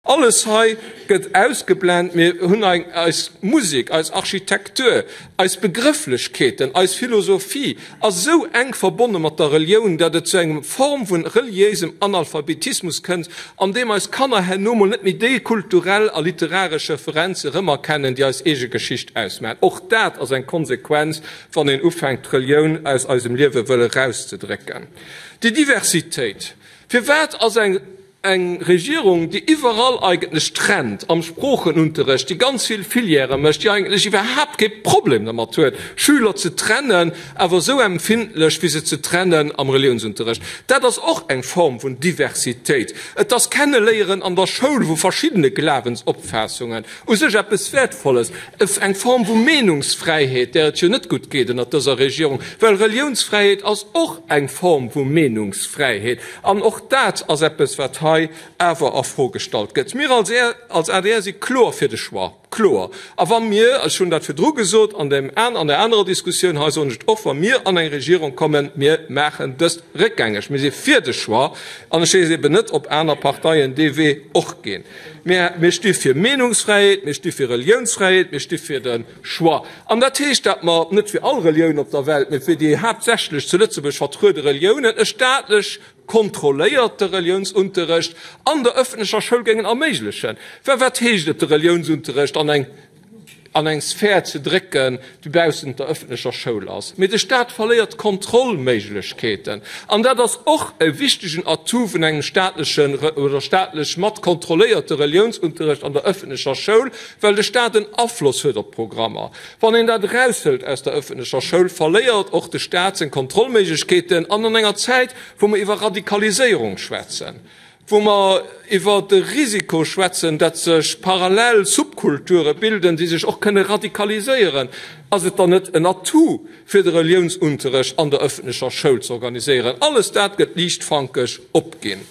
Alles hei gëtt ausgeblent. Mir hunn eis Musek, eis Architektur, eis Begrëfflechkeeten, eis Philosophie ass esou enk verbonne mat der Relioun, datt et zu engem Form vun reliéisem Analphabetismus kënnt, an deem eis Kanner herno mol net méi déi kulturell a literaresch Referenze rëmerkennen, déi eis eege Geschicht ausmaachen. Och dat ass eng Konsequenz, wann een ufänkt, d'Relioun aus eisem Liewe wëll erauszedrécken. Déi Diversitéit, firwat ass eng. Eng Regierung, déi iwwerall eigentlech trennt, am Sproochenunterrecht, déi ganz vill Filièrë mécht, déi eigentlech iwwerhaapt kee Problem dermat huet, Schüler ze trennen, awer esou empfindlech fir se ze trennen am Reliounsunterrecht. Dat ass och eng Form vun Diversitéit. Et ass Kenneléieren an der Schoul vu verschiddene Glawensopfaassungen u sech eppes Wäertvolles, eng Form vu Meenungsfräiheet, där et jo net gutt geet ënnert dëser Regierung, well Reliounsfräiheet ass och eng Form vu Meenungsfräiheet. An och dat ass eppes, wat hei awer a Fro gestallt gëtt. Mir als adr si kloer fir de Choix, kloer. A wa mir, ech hunn dat virdru gesot an deem an der anerer Diskussioun hei, soen ech et och, wa mir an eng Regierung kommen, mir maachen dëst réckgängeg. Mir si fir de Choix. An ech weess eben net, ob aner Parteien dee Wee och ginn. Mir sti fir Meenungsfräiheet, mir sti fir Reliounsfräiheet, mir sti fir de Choix. An dat heescht, datt mer net fir all Relioun op der Welt, mee fir déi haaptsächlech zu Lëtzebuerg vertruede Reliounen e staatlech kontrolléierte Reliounsunterrecht an der ëffentlecher Schoul géingen erméiglechen. Well wat heescht et, de Reliounsunterrecht an eng an eng Sphär ze drécken, déi baussent der ëffentlecher Schoul ass? Mee de Staat verléiert d'Kontrollméiglechkeeten. An dat ass och e wichtegen Atout vun engem staatlechen oder staatlech mat kontrolléierte Reliounsunterrecht an der ëffentlecher Schoul, well de Staat en Afloss huet op d'Programmer. Wann een dat eraushëlt aus der ëffentlecher Schoul, verléiert och de Staat seng Kontrollméiglechkeeten. An an enger Zäit, wou mer iwwer Radikaliséierung schwätzen, wou mer iwwer de Risiko schwätzen, datt sech parallel Subkulture bilden, déi sech och kënne radikaliséieren, ass et dann net en Atout, fir de Reliounsunterrecht an der ëffentlecher Schoul z'organiséieren? Alles dat gëtt liichtfankeg opginn.